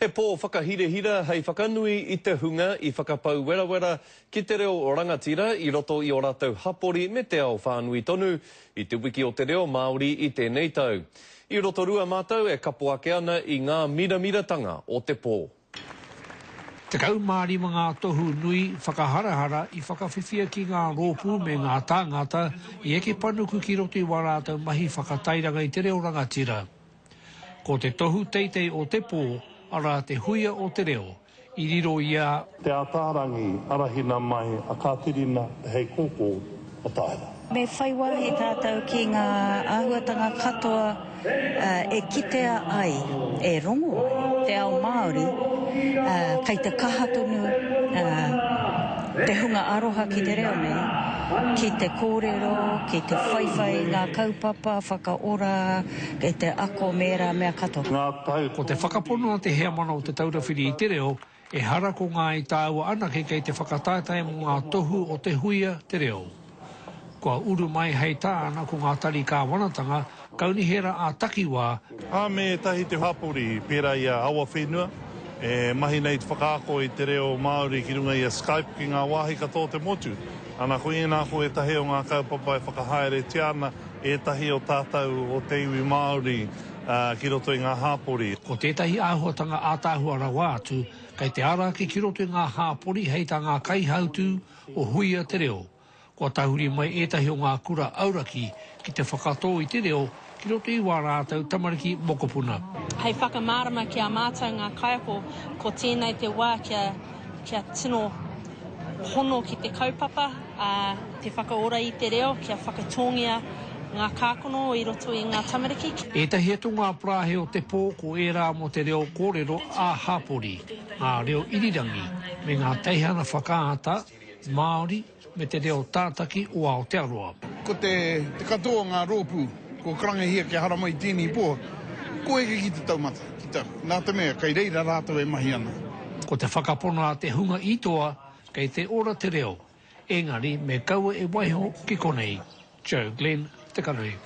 He pō whakahirahira hei whakanui i te hunga i whakapau werawera ki te reo rangatira i roto i ō rātou hapori me te ao whānui tonu i Te Wiki o te Reo Māori i tēnei tau. I Rotorua mātou e kapo ake ana i ngā miramiratanga o te pō. 15 ngā tohu nui whakaharahara i whakawhiwhia ki ngā rōpū me ngā tāngata i eke panuku ki roto i wā rātou mahi whakatairanga i te reo rangatira. Ko te tohu teitei o te pō, arā te huia o te reo, i riro i a. Te Ataarangi arahina mai a Katerina Te Heikōkō o Taera. Me whai wāhi tātou ki ngā āhuatanga katoa e kitea ai, e rongo ai te ao Māori, kei te kaha tonu te hunga aroha ki te reo nei, ki te kōrero, ki te whaiwhai i ngā kaupapa whakaora, Kei te ako me ērā mea katoa. Ngā tau. Ko te whakapono a te Heamana o Te Taura Whiri i te Reo, ehara ko Ngāi Tāua anake kei te whakataetae mō ngā tohu o Te Huia Te Reo. Kua uru mai hei tāna ko ngā tari kāwanatanga, kaunihera ā-takiwā, Ā, me ētahi te hapori pērā i a Awa Whenua, e mahi nei te whakaako i te reo Māori ki runga i a Skype ki ngā wāhi katoa o te motu. Ana, ko ēnā ko ētahi o ngā kaupapa e whakahaeretia ana ētahi o tātou o te iwi Māori ki roto i ngā hāpori. Ko tētahi āhuatanga ātaahua rawa atu kei te ara ake ki roto i ngā hāpori hei tā ngā kaihautū o Huia Te Reo. Kua tahuri mai ētahi o ngā kura auraki ki te whakatō i te reo ki roto i wā rātou tamariki mokopuna. Hei whakamārama ki a mātou ngā kaiako ko tēnei te wā kia kia tino hono ki te kaupapa, ā, te whakaora i te reo, kia whakatōngia ngā kākono i roto i ngā tamariki. Ētahi atu ngā parāhe o te pō ko ērā mō te reo kōrero ā-hapori, ngā reo irirangi, me ngā teihana whakaata Māori me te reo tātaki o Aotearoa. Ko te katoa o ngā rōpū kua karangahia kia haramai i tēnei pō, kua eke ki te taumata, ki ta, nā te mea kei reira rātou e mahi ana. Ko te whakapono a te hunga i toa, kei te ora te reo, engari me kaua e waiho ki konei. Joe Glenn, Te Kanohi.